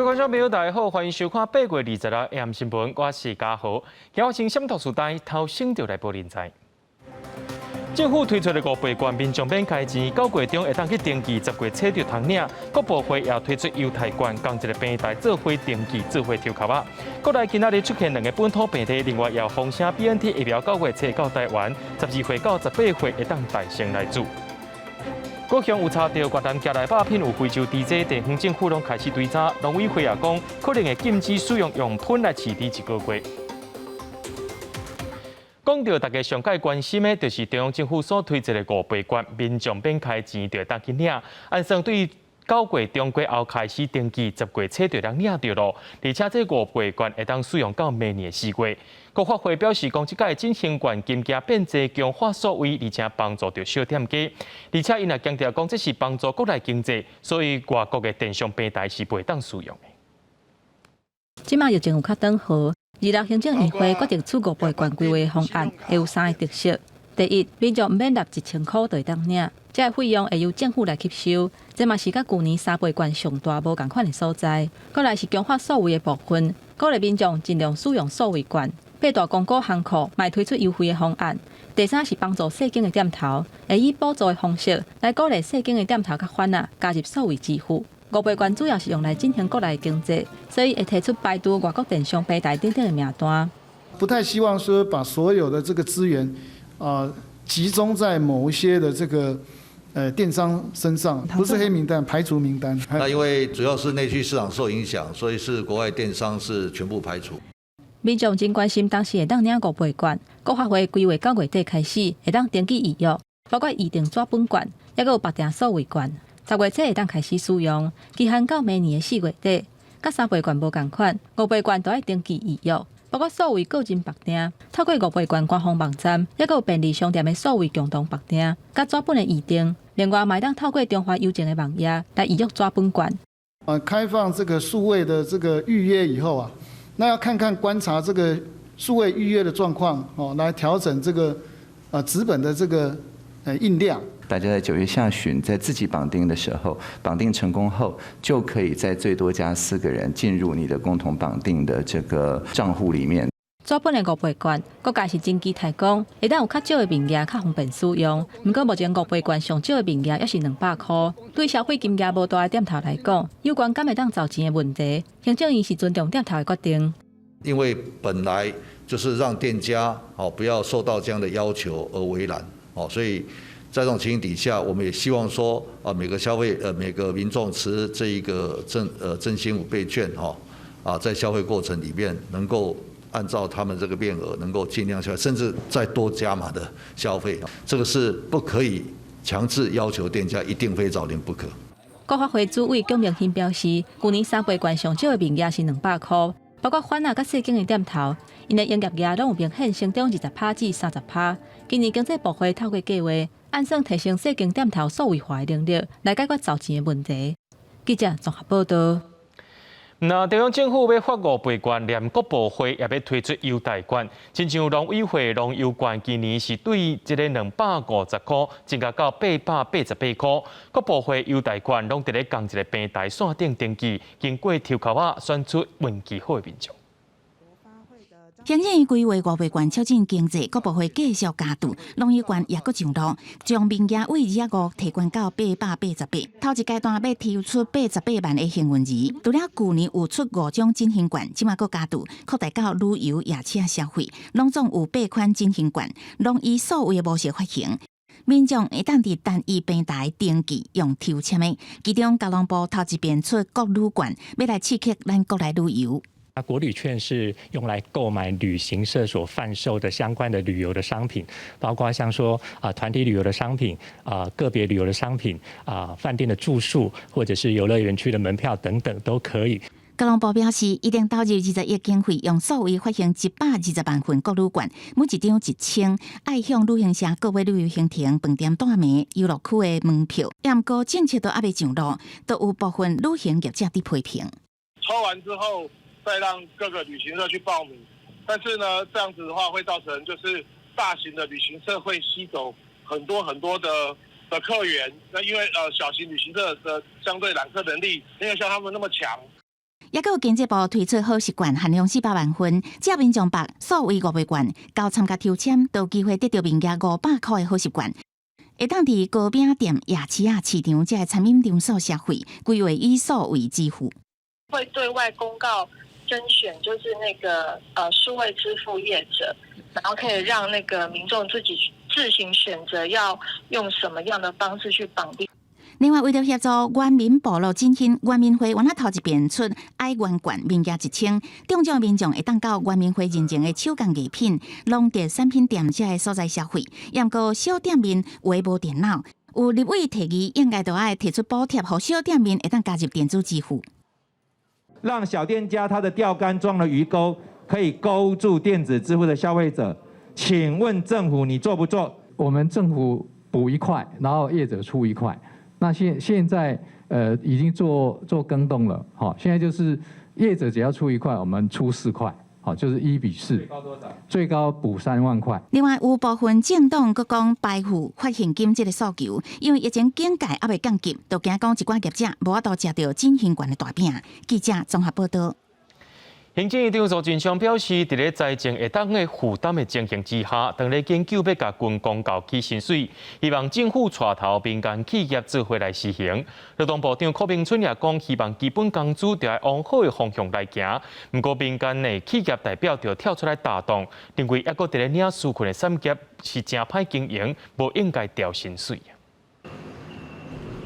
觀眾朋友，大家好，歡迎收看8月26日 AM 新聞，我是嘉豪。今我先閃讀書台頭先就來報恁知。政府推出的五倍券，民眾免開錢，9月中會當去登記，10月初就通領。國部會也推出優待券，仝一个平台做伙登記，做伙抽籤仔。國內今仔日出現兩个本土病例，另外也有風聲 BNT 疫苗9月初到台灣，12歲到18歲會當大聲來注。高雄有查到越南寄來肉品有非洲豬瘟，地方政府攏開始追查，農委會也講可能會禁止使用樣本來飼豬一個月。講到大家上蓋關心的，就是中央政府所推出的五倍券，民眾免開錢就會當去領。按算對9月中過後開始登記，10月初就通領著囉。而且這五倍券會當使用到明年4月。國發會表示，講這擺振興券金額變濟，強化數位，而且幫助著小店家。而且𪜶也強調講，這是幫助國內經濟，所以外國的電商平台是袂當使用的。這擺疫情有較轉好，26行政院會決定出五倍券規劃方案，會有三个特色。第一，民眾毋免納1000箍就會當領，這个費用會由政府來吸收，這嘛是佮舊年三倍券上大無仝款的所在。閣來是強化數位的部分，鼓勵民眾盡量使用數位券。八大公股行庫嘛推出優惠的方案。第三是幫助細間的店頭，會以補助的方式來鼓勵細間的店頭佮販仔加入數位支付。五倍券主要是用來振興國內經濟，所以會提出排除外國電商平台等等的名單。不太希望說把所有的這個資源集中在某一些的這個電商身上，不是黑名單，排除名單。那因為主要是內需市場受影響，所以是國外電商是全部排除。民眾真關心當時會當領五倍券，國發會規劃9月底開始會當登記預約，包括預訂紙本券，抑閣有縛定數位券。10月初會當開始使用，期限到明年的4月底。佮三倍券無仝款，五倍券都愛登記預約，包括數位個人縛定，透過五倍券官方網站，抑閣有便利商店的數位共同縛定，佮紙本的預訂。另外，嘛會當透過中華郵政的網頁來預約紙本券。啊，開放這個數位的這個預約以後啊，那要看看觀察這個數位預約的狀況哦，來調整這個紙本的這個印量。大家在9月下旬在自己綁定的時候，綁定成功後，就可以再最多加四個人進入你的共同綁定的這個賬戶裡面。紙本的五倍券，各界是真期待講，會當有較少的面額較方便使用。毋過目前五倍券上少的面額猶是200箍，對消費金額無大的店頭來講，有關敢會當籌錢的問題，行政院是尊重店頭的決定。因為本來就是讓店家哦不要受到這樣的要求而為難哦，所以在這種情形底下，我們也希望說啊每個消費每個民眾持這一個振興五倍券哈啊，在消費過程裡面能夠按照他們這個面額，能夠盡量消費，甚至再多加碼的消費，這個是不可以強制要求店家一定非找零不可。國發會主委蔣明興表示，舊年三倍券上少的面額是200箍，包括販仔佮細間的店頭，𪜶的營業額攏有明顯成長20趴至30趴。今年經濟部會透過計劃，按算提升細間店頭數位化的能力，來解決籌錢的問題。記者綜合報道。那中央政府欲發五倍券，連國部會也欲推出優待券，親像農委會農優券，今年是對這个250箍增加到888箍。國部會優待券攏佇咧仝一个平台線頂登記，經過抽籤仔選出運氣好的民眾。行政院規劃五倍券促進經濟，國部會繼續加注，農優券也閣上路，將面額為25提懸到888。頭一階段欲抽出88萬的幸運兒，除了舊年有出五種振興券，這擺閣加注擴大到旅遊、夜車消費，攏總有八款振興券，攏以數位的模式發行。民眾會當佇單一平台登記用抽籤的，其中交通部頭一遍出國旅券，欲來刺激咱國內旅遊。那國旅券是用來購買旅行社所販售的相關的旅遊的商品，包括像說啊團體旅遊的商品啊個別旅遊的商品啊飯店的住宿或者是遊樂園區的門票等等都可以。交通部表示，已經投入20億經費，用數位發行120萬份國旅券，每一張1000，愛向旅行社購買旅遊行程、飯店蹛暝、遊樂區的門票。毋過政策都猶未上路，都有部分旅行業者佇批評。抽完之後，再讓各個旅行社去報名，但是呢，這樣子的話會造成就是大型的旅行社會吸走很多很多的客源，那因為小型旅行社的相對攬客能力沒有像他們那麼強。抑抑閣有經濟部推出好食券，限量400萬份，只要民眾縛數位五倍券，到參加抽籤，就有機會得著面額500箍的好食券。會當佇糕餅店、夜市仔、市場這餐飲場所消費，規劃以數位支付。會對外公告甄選，就是那個數位支付業者，然後可以讓那個民眾自己自行選擇要用什麼樣的方式去綁定。另外，為著協助原民部落振興，原民會原來頭一遍出愛元券，面額1000，中獎民眾會當到原民會認證的手工藝品、農特產品店這个所在消費。毋過小店面有的無電腦，有立委提議應該著愛提出補貼，予小店面會當加入電子支付。讓小店家他的釣竿裝了魚鈎，可以勾住電子支付的消費者。請問政府你做不做？我們政府補一塊，然後業者出一塊。那現在已經做更動了，好，現在就是業者只要出一塊，我們出四塊，好，就是1比4。最高多少？最高補3萬塊。另外有部分政黨閣講排付發現金這个訴求，因為疫情警戒猶未降級，就驚講一寡業者無法度食著振興券的大餅。記者綜合報道。行政院長蘇貞昌表示，佇咧財政會當的負擔的情形之下，當咧研究欲共軍公教起薪水，希望政府帶頭民間企業做伙來實行。勞動部長柯銘春也講，希望基本工資著愛往好的方向來行。毋過民間的企業代表就跳出來打擋，認為猶閣佇咧領紓困的產業是誠歹經營，無應該調薪水。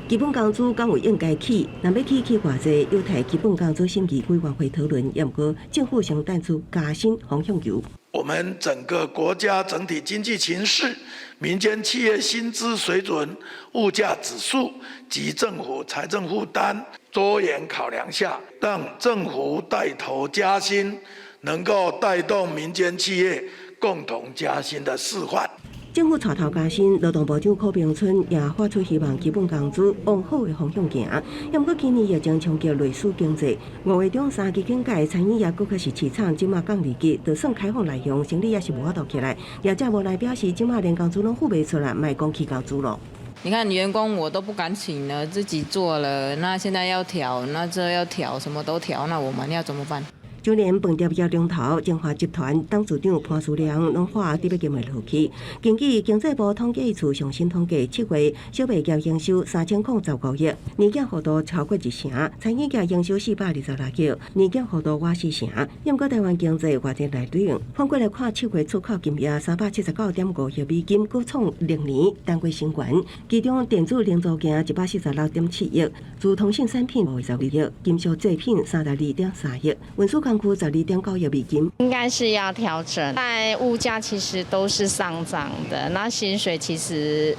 基本工資敢有應該起？若欲起起偌濟？有待基本工資審議委員會討論。毋過政府先彈出加薪方向球。我們整個國家整體經濟情勢、民間企業薪資水準、物價指數及政府財政負擔多元考量下，讓政府帶頭加薪，能夠帶動民間企業共同加薪的示範。政府帶頭加薪，勞動部長柯銘春也發出希望基本工資往好的方向行。毋過今年疫情衝擊內需經濟，5月中三級警戒，餐飲業閣較是悽慘，這馬降二級，就算開放內用，生理也是無法度起來。業者無奈表示，這馬連工資攏付袂出來，莫講起工資囉。你看員工我都不敢請了，自己做了，那現在要調，那這要調，什麼都調，那我們要怎麼辦？就連飯店業龍頭晶華集團董事長潘書良攏喊得欲禁會落去。根據經濟部統計處上新統計，7月小微業營收3015億，年減幅度超過一成；餐飲業營收426億，年減幅度倚四成。毋過台灣經濟偌濟來頂，反過來看，7月出口金額379.5億美金，閣創歷年單月新高。其中電子零組件146.7億，資通訊產品52億，金屬製品32.3億，運輸工具12.9億美金。應該是要調整，但物價其實都是上漲的，那薪水其實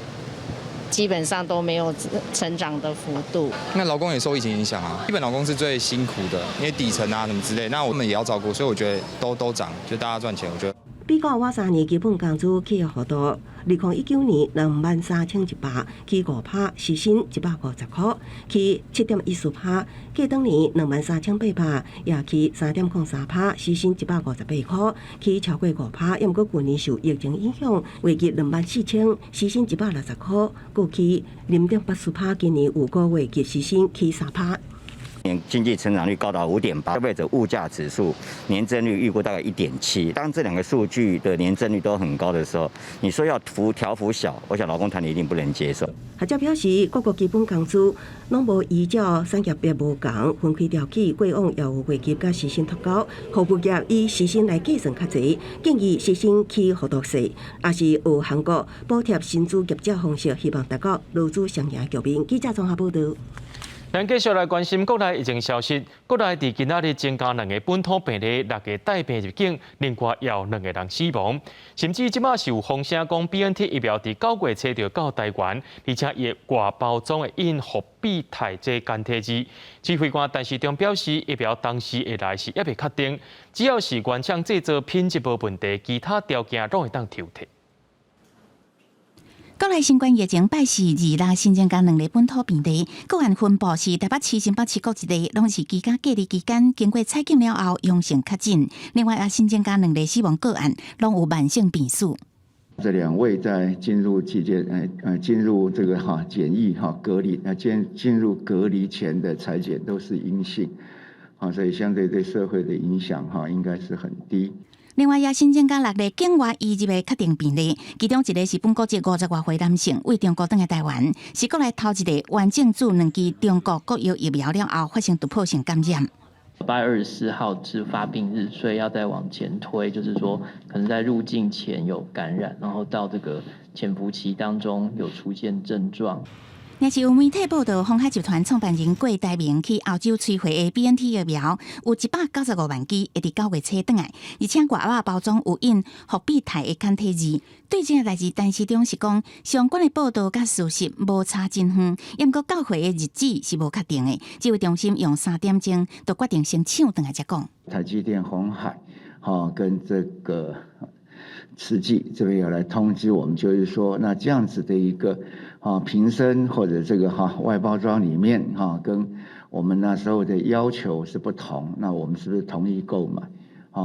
基本上都沒有成長的幅度。那勞工也受疫情影響啊，基本勞工是最辛苦的，因為底層啊什麼之類，那我們也要照顧，所以我覺得都漲，就大家賺錢，我覺得。比較倚3年基本工資起幅度，2019年23,100，起5趴，時薪150塊，起7.14趴。過當年23,800，也起3.03趴，時薪158塊，起超過5趴。毋過舊年受疫情影響，月入24,000，時薪160塊，閣起0.84趴。今年有個月及時薪起3趴。年經濟成長率高達5.8，消費者物價指數年增率預估大概1.7。當這兩個數據的年增率都很高的時候，你說要幅調幅小，我想勞工團體一定不能接受。學者表示，各國基本工資攏無依照產業別無仝分開調起，過往也有月入佮時薪脫鈎，服務業以時薪來計算較濟，建議時薪起幅度細，也是學韓國補貼薪資業者方式，希望達到勞資雙贏局面。記者綜合報導。咱繼續來關心國內疫情消息。國內佇今仔日增加兩个本土病例，六个帶病入境，另外也有兩个人死亡。甚至這馬是有風聲講，BNT 疫苗佇9月初就到台灣，而且會外包裝會印復必泰這簡體字。指揮官陳時中表示，疫苗當時會來是猶未確定，只要是原廠製造品質無問題，其他條件攏會當抽提。國內新冠疫情拜四二六新增加兩例本土病例，個案分布是台北市、新北市各一例，攏是居家隔離期間經過採檢了後陽性確診。另外，也新增加兩例死亡個案，攏有慢性病史。這兩位在進入期間，進入這個哈檢疫哈隔離，那進入隔離前的採檢都是陰性。所以相對對社會的影響哈，應該是很低。另外，也新增加六例境外移入的確定病例，其中一个是本國籍50外歲男性，對中國轉來台灣，是國內頭一个完整注兩劑中國國藥疫苗了後發生突破性感染。 8月24號是發病日，所以要再往前推，就是說可能在入境前有感染，然後到這個潛伏期當中有出現症狀。若是有媒體報道，鴻海集團創辦人郭台銘去歐洲催貨的 BNT 疫苗有195萬劑，會佇9月初轉來，而且外盒包裝有印復必泰的簡體字。對這个代誌，陳時中是講相關的報道佮事實無差真遠，毋過交貨的日子是無確定的。指揮中心用3點鐘就決定先搶轉來才講。台積電、鴻海，跟這個慈濟這邊有來通知我們，就是說，那這樣子的一個瓶身或者這個外包裝裡面跟我們那時候的要求是不同，那我們是不是同意購買？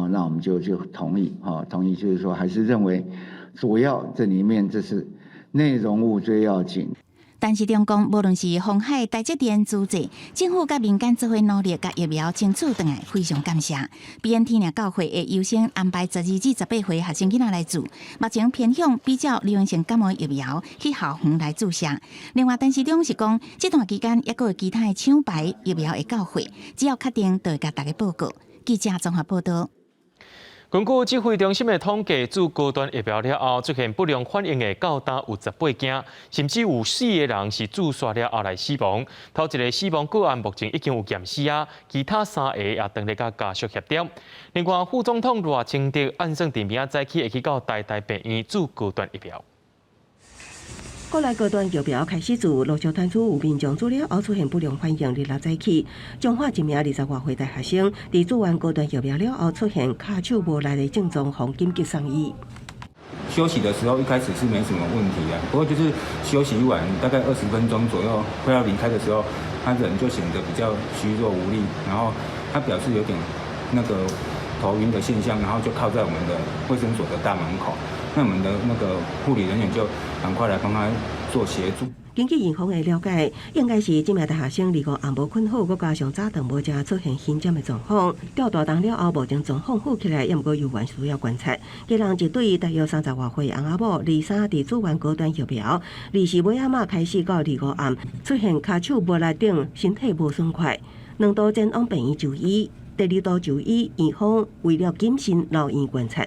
那我們就同意，同意就是說，還是認為主要這裡面這是內容物最要緊。陳時中講，無論是鴻海、台積電資助，政府佮民間做伙努力，共疫苗爭取轉來，非常感謝。BNT 若到貨會優先安排12至18歲學生囡仔來注，目前偏向比較流行性感冒疫苗去校園來注射。另外，陳時中是講，這段期間猶閣有其他的廠牌疫苗會到貨，只要確定，就會共大家報告。記者綜合報道。根據指揮中心的統計，注高端疫苗了後出現不良反應的，到今有18件，甚至有四個人是注射了後來死亡。頭一个死亡個案目前已經有驗屍啊，其他三个也當咧佮家屬協調。另外，副總統賴清德按算佇明仔載起會去到台大病院注高端疫苗。國內高端疫苗開始注，陸續傳出有民眾注了後出現不良反應，二六早起，彰化一名20外歲大學生，佇注完高端疫苗了後出現跤手無力的症狀，予緊急送醫。休息的時候一開始是沒什麼問題啊，不過就是休息完大概20分鐘左右，快要離開的時候，他人就顯得比較虛弱無力，然後他表示有點那個頭暈的現象，然後就靠在我們的衛生所的大門口。那我們的那個護理人員就趕快來幫他做協助。根據院方的了解，應該是這名大學生25暗無睏好，閣加上早頓無食，出現昏針的狀況。吊大腸了後，目前狀況好起來，猶毋過猶原需要觀察。家人一對大約30外歲翁仔某，23佇注完高端疫苗，24尾仔仔開始到25暗出現跤手無力等身體無爽快，兩度前往病院就醫，第二度就醫，院方為了謹慎留院觀察。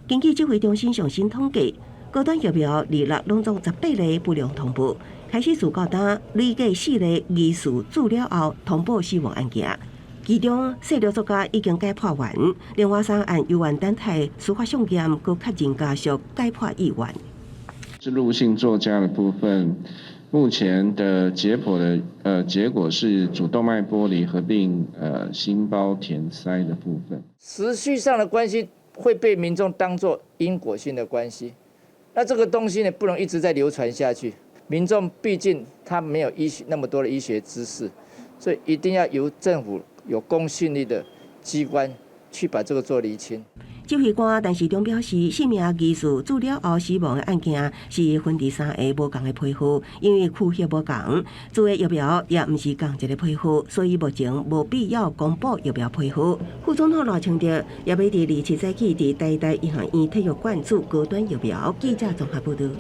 根據指揮中心上新統計，高端疫苗26攏總18例不良通報，開始注到今累計四例疑似注了後通報死亡案件，其中四例作家已經解剖完，另外三案猶原等待司法相驗，閣確認家屬解剖意願。置入性作家的部分，目前的解剖的結果是主動脈剝離合併心包填塞的部分。時序上的關係會被民眾當作因果性的關係，那這個東西呢，不能一直在流傳下去。民眾畢竟他沒有醫學那麼多的醫學知識，所以一定要由政府有公信力的機關去把這個做釐清。指揮官陳時中表示，四名疑似注了後死亡的案件是分佇三个無仝的批號，因為區域無仝，注的疫苗也毋是仝一个批號，所以目前無必要公布疫苗批號。副總統賴清德也欲佇27早起佇台大醫學院體育館注高端疫苗。記者綜合報道。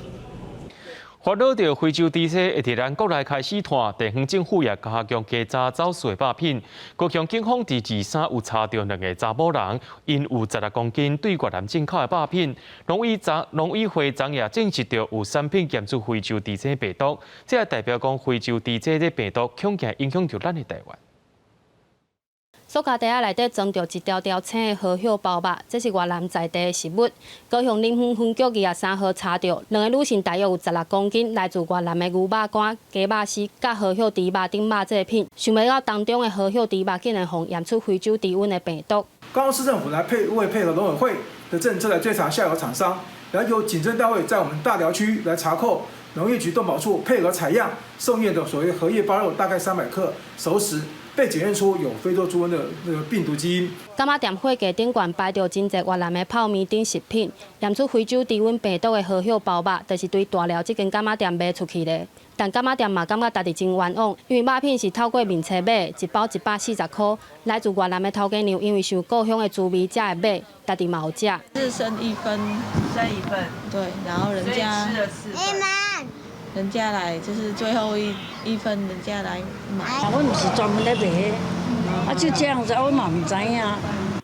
煩惱著非洲豬瘟會佇咱國內開始湠，地方政府也加強稽查走私肉品。高雄警方佇23有查著兩个查某人，𪜶有16公斤對越南進口的肉品。農委會昨也證實著有產品檢出非洲豬瘟病毒，這也代表講非洲豬瘟這病毒恐驚影響著咱的台灣。塑膠袋仔內底裝著一條條青的禾葉包肉，這是越南在地的食物。高雄林園分局23號查著兩个女性，大約有16公斤來自越南的牛肉乾、雞肉絲、佮禾葉豬肉等肉製品。想袂到當中的禾葉豬肉竟然予驗出非洲豬瘟的病毒。高雄市政府來配合農委會的政策來追查下游廠商，然後由警偵單位在我們大寮區來查扣農業局動保處配合採樣送驗的所謂荷葉包肉，大概300克熟食。被檢驗出有非洲豬瘟的那個病毒基因。柑仔店貨架頂懸擺著真濟越南的泡麵等食品，驗出非洲豬瘟病毒的禾葉包肉，就是對大寮這間柑仔店賣出去的。但柑仔店嘛感覺家己真冤枉，因為肉品是透過面冊買，一包140箍。來自越南的頭家娘因為想故鄉的滋味才會買，家己嘛有食。是剩一份，剩一份，對，然後人家吃了四份。人家來就是最後一份，人家來買。我毋是專門咧賣，啊就這樣子，我嘛毋知影。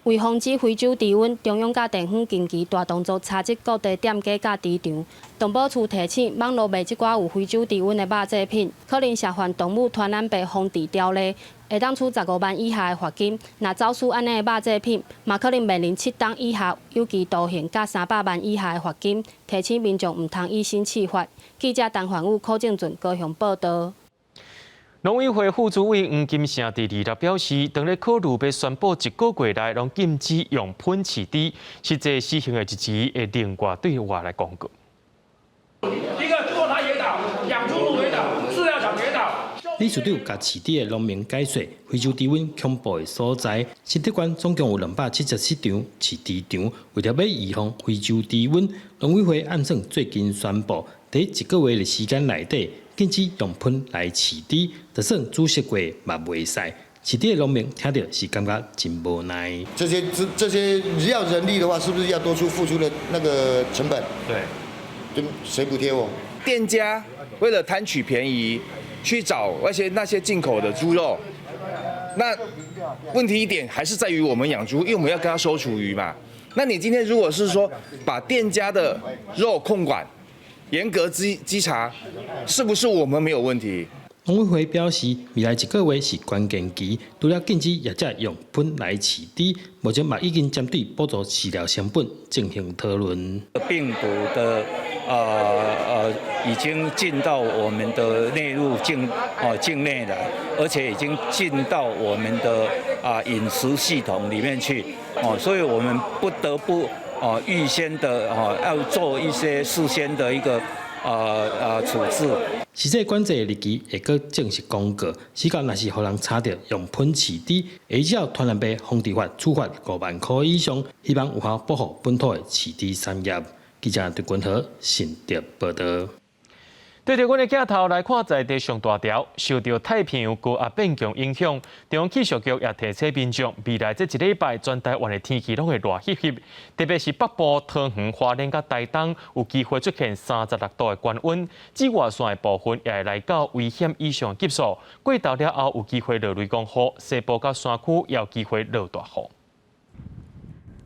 為防止非洲豬瘟，中央佮地方近期大動作查緝各地店家佮豬場。動保處提醒，網路賣這寡有非洲豬瘟的肉製品，可能涉犯動物傳染病防治條例，會當處15萬以下的罰金。若走私按呢的肉製品，嘛可能面臨7冬以下有期徒刑佮300萬以下的罰金。提醒民眾毋通以身試法。記者陳焕武、柯正俊高雄報道。農委會副主委黃金城佇二六表示，當咧考慮欲宣布一個月內攏禁止用噴飼豬，實際施行的日子會另外對外來公告。一個做他野島，養豬鹿圍島，飼料廠野島。理事長共飼豬的農民解說非洲豬瘟恐怖的所在。新竹縣總共有277場飼豬場，為著欲預防非洲豬瘟，農委會按算最近宣布，佇一個月的時間內底，禁止用噴來飼豬，就算煮熟過嘛袂使。飼豬的農民聽著是感覺真無奈。這些要人力的話，是不是要多出付出的那個成本？對，就誰補貼我？店家為了貪取便宜，去找那些進口的豬肉，那問題一點還是在於我們養豬，因為我們要跟他收廚餘嘛。那你今天如果是說把店家的肉控管，嚴格稽查，是不是我們沒有問題？農委會表示，未來一個月是關鍵期，除了禁止業者用噴來飼豬，目前嘛已經針對補助飼料成本進行討論。病毒的已經進到我們的內陸境內了，而且已經進到我們的飲食系統裡面去哦，所以我們不得不預先的要做一些事先的一個處置。實際管制的日期會閣正式公告。死到若是予人查著用噴飼豬，會依照傳染病防治法處罰5萬箍以上，希望有效保護本土的飼豬產業。記者陳君和新竹報道。對著阮的鏡頭來看，在地上大條受著太平洋高壓變強影響，中央氣象局也提醒民眾，未來這一禮拜全台灣的天氣攏會熱煦煦，特別是北部、桃園、花蓮佮台東有機會出現36度的高溫，紫外線的部分也會來到危險以上的級數。過晝了後有機會落雷公雨，西部佮山區也有機會落大雨。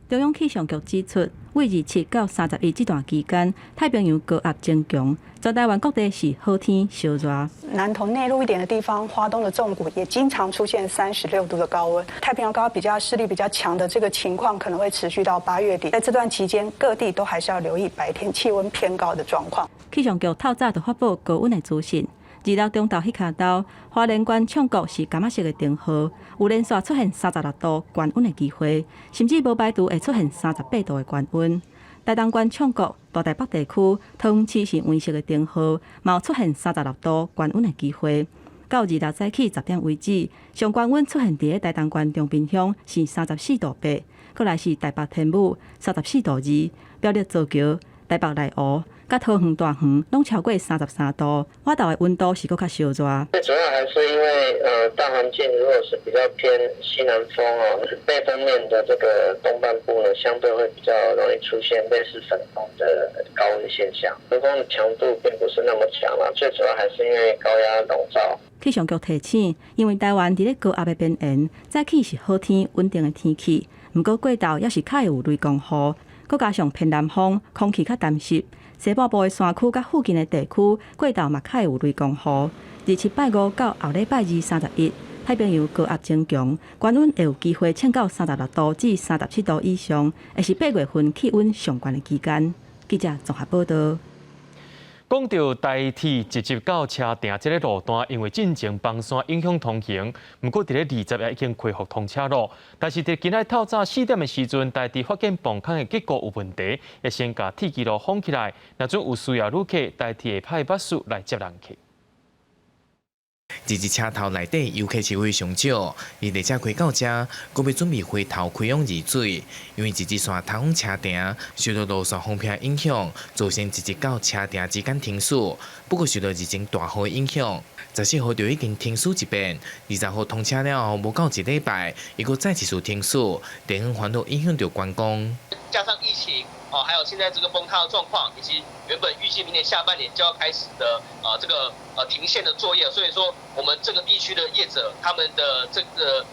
中央氣象局指出，為27到31這段期間，太平洋高壓增強，全台灣各地是好天燒熱。南投內陸一點的地方，花東的縱谷也經常出現36度的高溫。太平洋高壓比較勢力比較強的這個情況，可能會持續到8月底。在這段期間，各地都還是要留意白天氣溫偏高的狀況。氣象局透早就發布高溫的資訊。26中晝彼跤晝，花蓮縣衝國是柑仔色的燈號，有連續出現36度高溫的機會，甚至無排除會出現38度的高溫。台東縣衝國、大台北地區、桃園市是黃色的燈號，嘛有出現36度高溫的機會。到26早起10點為止，上高溫出現佇咧台東縣長濱鄉是34.8度，閣來是台北天母34.2度，苗栗造橋、台北內湖、佮桃園大園攏超過33度，外晝的溫度是閣較燒熱。最主要還是因為大環境如果是比較偏西南風哦，背風面的這個東半部呢，相對會比較容易出現類似粉風的高溫現象。和風的強度並不是那麼強啦，最主要還是因為高壓籠罩。氣象局提醒，因為台灣佇咧高壓的邊緣，早起是好天穩定的天氣，毋過過晝猶是較會有雷公雨，閣加上偏南風，空氣較澹濕。西半部的山區佮附近的地區，過晝嘛較會有雷公雨。27拜五到後禮拜二31，太平洋高壓增強，高溫會有機會衝到36度至37度以上，會是8月份氣溫上懸的期間。記者綜合報道。講到台鐵直接到車埕這个路段，因為進前崩山影響通行，毋過佇咧20日已經恢復通車咯。但是佇今仔透早4點的時陣，台鐵發現磅空的結構有問題，會先共鐵支路封起來。若準有需要旅客，台鐵會派巴士來接人客。這支車頭內底遊客是非常少，而列車開到遮，閣欲準備回頭開往二水，因為這支線頭風車埕受到路線風避影響，造成一直到車埕之間停駛。不過受到日前大雨影響，14號就已經停駛一遍，20號通車了後，無夠一禮拜，又閣再一次停駛，地方煩惱影響著觀光。加上疫情，哦，還有現在這個崩塌的狀況，以及原本預計明年下半年就要開始的，這個停線的作業，所以說我們這個地區的業者，他們的這個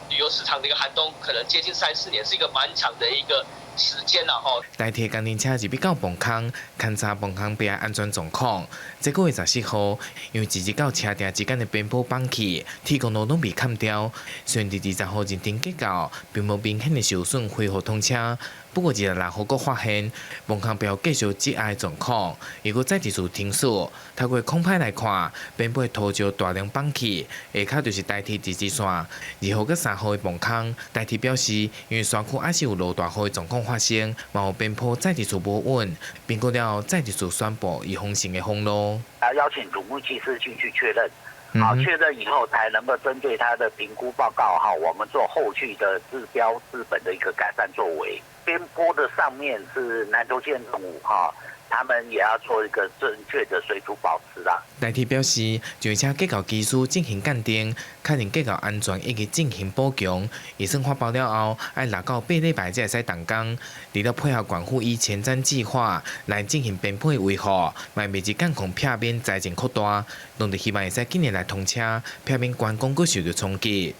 旅遊市場的一個寒冬，可能接近三四年，是一個蠻長的一個時間啦，吼。台鐵工程車入去到磅空，勘查磅空壁安全狀況。這個月14號，因為一直到車埕之間的邊坡崩去，鐵公路攏被砍掉。雖然佇20號認定結構並無明顯的受損，恢復通車。不過26號閣發現磅空壁繼續積壓狀況，如果再一次停駛，透過空拍來看，邊坡土石大量崩去，下跤就是台鐵這支線2號佮3號的磅空。台鐵表示，因為山區還是有落大雨的狀況發生，嘛有邊坡再一次無穩，評估了後再一次宣布預防性的封路。啊，邀請土木技師進去確認，好，確認以後才能夠針對他的評估報告，哈，我們做後續的治標治本的一個改善作為。邊坡的上面是南投縣政府，哈，他們也要做一個正確的水土保持啦。台鐵表示，將車結構技師進行鑑定，確認結構安全以及進行補強。預算發包了後，愛6到8禮拜才會使動工。除了配合縣府以前瞻計劃來進行邊坡維護，嘛未致監控避免災情擴大。當地希望會使今年來通車，避免觀光閣受著衝擊。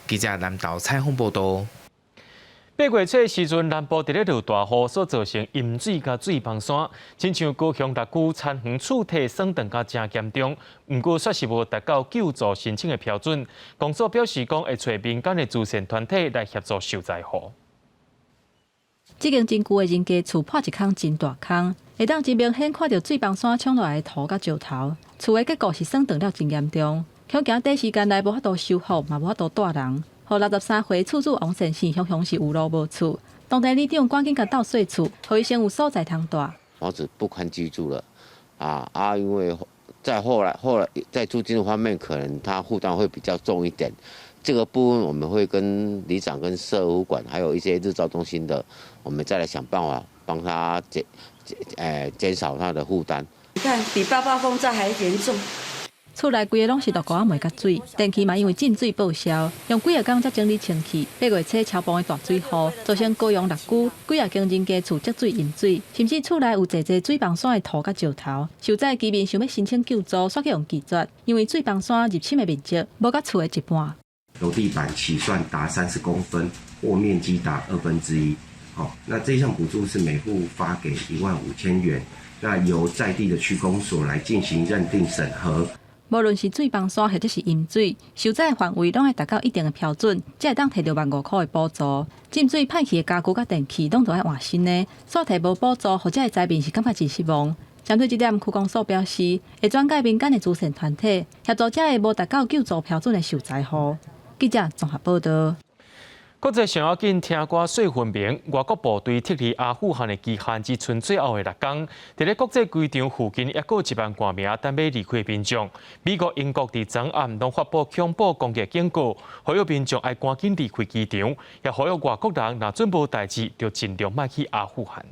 記者南投採訪報導。8月初時陣，南部佇咧落大雨，所造成淹水佮水崩山，親像高雄六龜田園厝體損斷甲誠嚴重，毋過煞是無達到救助申請的標準。公所表示講，會揣民間的慈善團體來協助受災戶。這間真舊的人家厝破一空真大空，會當真明顯看著水崩山沖落來的土佮石頭。厝的結構是損斷了真嚴重，恐驚短時間內無法度修復，嘛無法度蹛人。予63歲厝主王先生，雄雄是有路無厝，當地里長趕緊共鬥稅厝，予伊先有所在通蹛。房子不堪居住了，啊啊！因為在後來在租金方面，可能他負擔會比較重一點。這個部分我們會跟里長、跟社福館，還有一些日照中心的，我們再來想辦法幫他減少他的負擔。你看，比八八風災還嚴重。厝內規个攏是落糊仔煤佮水，電器嘛因為浸水報銷，用幾仔工才整理清氣。8月初超暴的大水雨，造成高雄六龜幾仔間人家厝積水淹水，甚至厝內有濟濟水崩山的土佮石頭。受災居民想欲申請救助，煞去予拒絕，因為水崩山入侵的面積無佮厝的一半。樓地板起算達30公分，或面積達1/2。好，那這項補助是每戶發給15,000元，那由在地的區公所來進行認定審核。無論是水崩山或者是淹水，受災範圍攏愛達到一定的標準，才會當提著15,000箍的補助。浸水歹去的家具佮電器攏著愛換新的，煞提無補助，予遮的災民是感覺真失望。針對這點，區公所表示，會轉介民間的慈善團體協助遮个無達到救助標準的受災戶。記者綜合報導。國際上要緊聽歌說分明，外國部隊撤離阿富汗的期限只賰最後的6工，佇咧國際機場附近，猶閣有1萬外名等欲離開的民眾。美國、英國佇昨暗攏發布恐怖攻擊警告，呼籲民眾愛趕緊離開機場，也呼籲外國人若準無代誌，就盡量莫去阿富汗。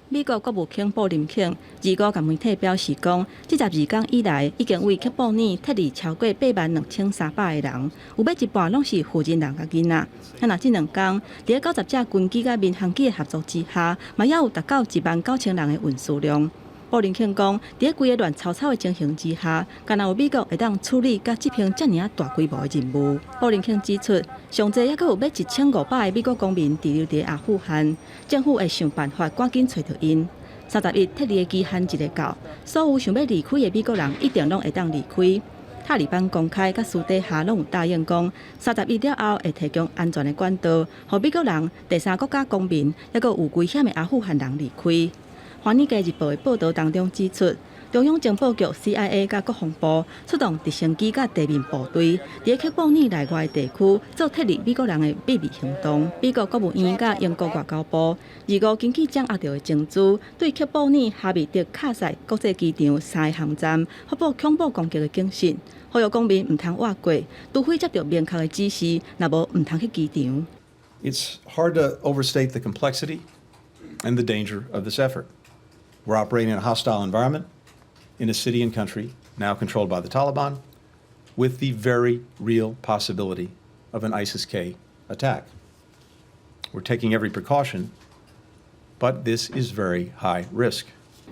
美國國務卿布林肯25共媒體表示講，這12工以來，已經對喀布爾撤離超過82,300個人，有欲一半攏是婦人佮囡仔。啊，若這兩工，佇咧90架軍機佮民航機的合作之下，嘛猶有達到19,000人的運輸量。布林肯講，佇咧規個亂糟糟的情形之下，干焦有美國會當處理佮執行遮爾仔大規模的任務。布林肯指出，上濟猶閣有欲1500個美國公民滯留佇阿富汗，政府會想辦法趕緊揣著𪜶。31撤離的期限一下到，所有想欲離開的美國人一定攏會當離開。塔利班公開佮私底下攏有答應講，31了後會提供安全的管道，予美國人、第三國家公民，猶閣有危險的阿富汗人離開。《華爾街日報》的報導當中指出，中央情報局 CIA 佮國防部出動直升機佮地面部隊，佇喀布爾內外地區做撤離美國人的秘密行動。美國國務院佮英國外交部二五根據掌握著的情資，對喀布爾哈密德卡塞國際機場三个航站發布恐怖攻擊的警訊，呼籲公民毋通倚過，除非接著明確的指示，若無毋通去機場。 It's hard to overstate the complexity and the danger of this effort. We're operating in a hostile environment in a city and country now controlled by the Taliban, with the very real possibility of an ISIS-K attack. We're taking every precaution, but this is very high risk.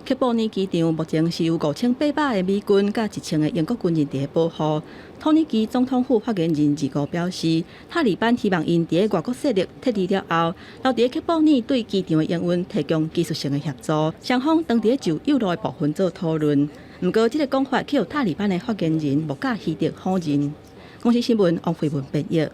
喀布爾機場目前是有5800個美軍佮1000個英國軍人佇咧保護。土耳其總統府發言人二五表示，塔利班希望𪜶佇外國勢力撤離了後，留佇喀布爾對機場的營運提供技術性的協助。雙方當佇就有路的部分做討論。毋過，這个講法去予塔利班的發言人穆賈希德否認。公視新聞王慧文編譯。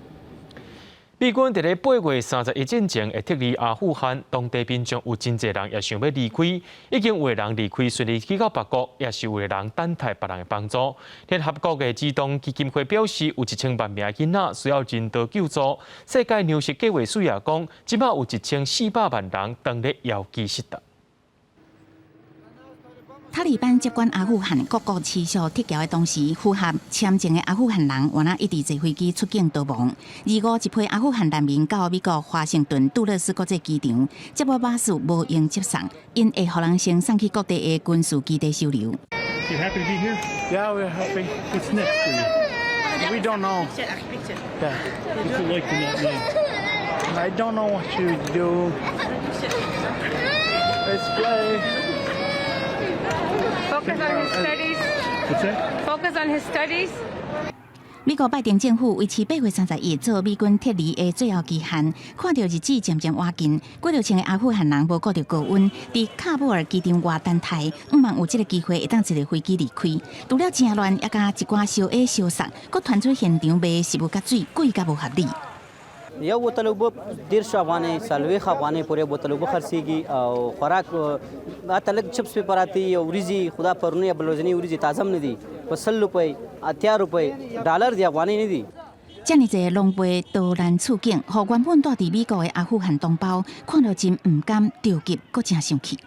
美軍佇咧8月31進前會撤離阿富汗，當地民眾有真濟人也想欲離開，已經有的人離開順利去到別國，也是有的人等待別人的幫助。聯合國的兒童基金會表示，有1000萬名囡仔需要人道救助。世界糧食計劃署也講，這擺有1400萬人當咧枵飢失當。塔利班接管阿富汗各國持續撤僑的同時，符合簽證的阿富汗人原來一直坐飛機出境逃亡。二五一批阿富汗難民到美國華盛頓杜勒斯國際機場，接駁巴士無閒接送，𪜶會予人先送去各地的軍事基地收留。 You happy to be here? Yeah, we're happy. What's next for you? We don't know. Yeah. What's it like to not know? I don't know what to do. Let's play. Focus on his studies. What's that? Focus on his studies. 美國拜登政府維持8月31做美軍撤離的最後期限，看著日子漸漸倚近，幾若千个阿富汗人無顧著高溫，佇喀布爾機場外等待，向望有這个機會會當坐飛機離開。除了誠亂，也佮一寡燒穢燒鑿，閣傳出現場賣食物佮水貴甲無合理。 یو بوتل اوبه 30 افغانۍ، 40 افغانۍ پورې یو بوتل اوبه خرڅېږي او خوراک حتی لږ چپس پې پراته دي او وریجې خو دا پرونۍ یا بل ورځنۍ وریجې تازه هم نه دي، په 100 روپۍ، 80 روپۍ، ډالر دي، افغانۍ نه دي。遮爾濟狼狽逃難處境，予原本蹛佇美國的阿富汗同胞看著真毋甘、著急，閣誠生氣。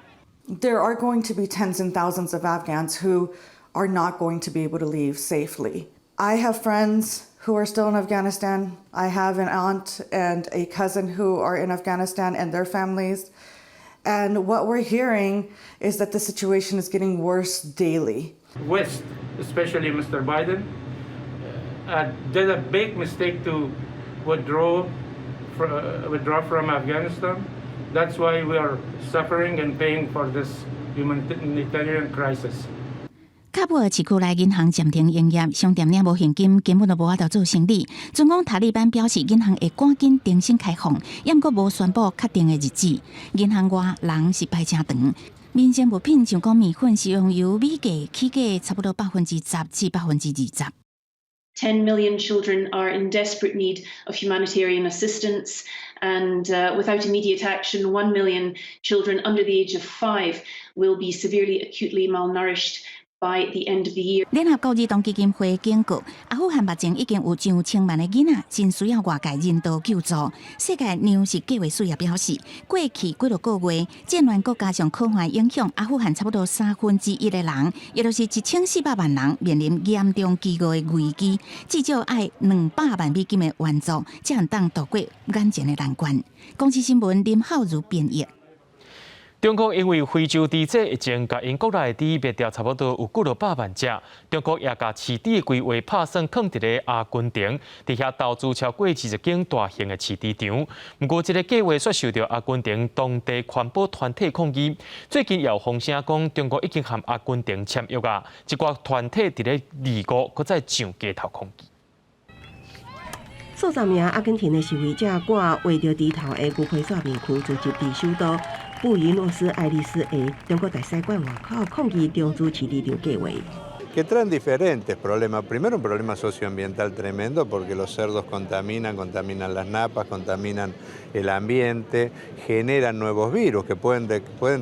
There are going to be tens and thousands of Afghans who are not going to be able to leave safely. I have friends who are still in Afghanistan. I have an aunt and a cousin who are in Afghanistan and their families. And what we're hearing is that the situation is getting worse daily. West, especially Mr. Biden, did a big mistake to withdraw from Afghanistan. That's why we are suffering and paying for this humanitarian crisis. 喀布爾市區內銀行暫停營業，商店領無現金，根本就無法度做生意。儘管塔利班表示銀行會趕緊重新開放，猶閣無宣布確定的日子。銀行外人是排誠長。民生物品像講麵粉、食用油、米價起價差不多10%至20%。 10 million children are in desperate need of humanitarian assistance, and without immediate action, 1 million children under the age of 5 will be severely, acutely malnourished by the end of the year. 聯合國兒童基金會警告，阿富汗目前已經有上千萬的囡仔真需要外界人道救助。世界糧食計劃署也表示，過去幾落個月，戰亂閣加上苦旱影響，阿富汗差不多1/3的人，也就是1400萬人，面臨嚴重飢餓的危機，至少愛200萬美金的援助，才會當渡過眼前的難關。公視新聞林浩如編譯。中國因為非洲豬這疫情，共𪜶國內的豬滅掉差不多有幾落百萬隻。中國也共飼豬的規劃拍算囥佇咧阿根廷，佇遐投資超過20間大型的飼豬場。毋過，這个計劃卻受著阿根廷當地環保團體抗議。最近也有風聲講，中國已經和阿根廷簽約啊，一寡團體佇咧二五閣再上街頭抗議。數十名阿根廷的示威者掛畫著豬頭的牛皮紙面具，聚集佇首都布宜諾斯艾利斯的中國大使館外口抗議中資飼豬場計劃。 Que traen diferentes problemas. Primero, un problema socioambiental tremendo porque los cerdos contaminan, contaminan las napas, contaminan el ambiente, generan nuevos virus que pueden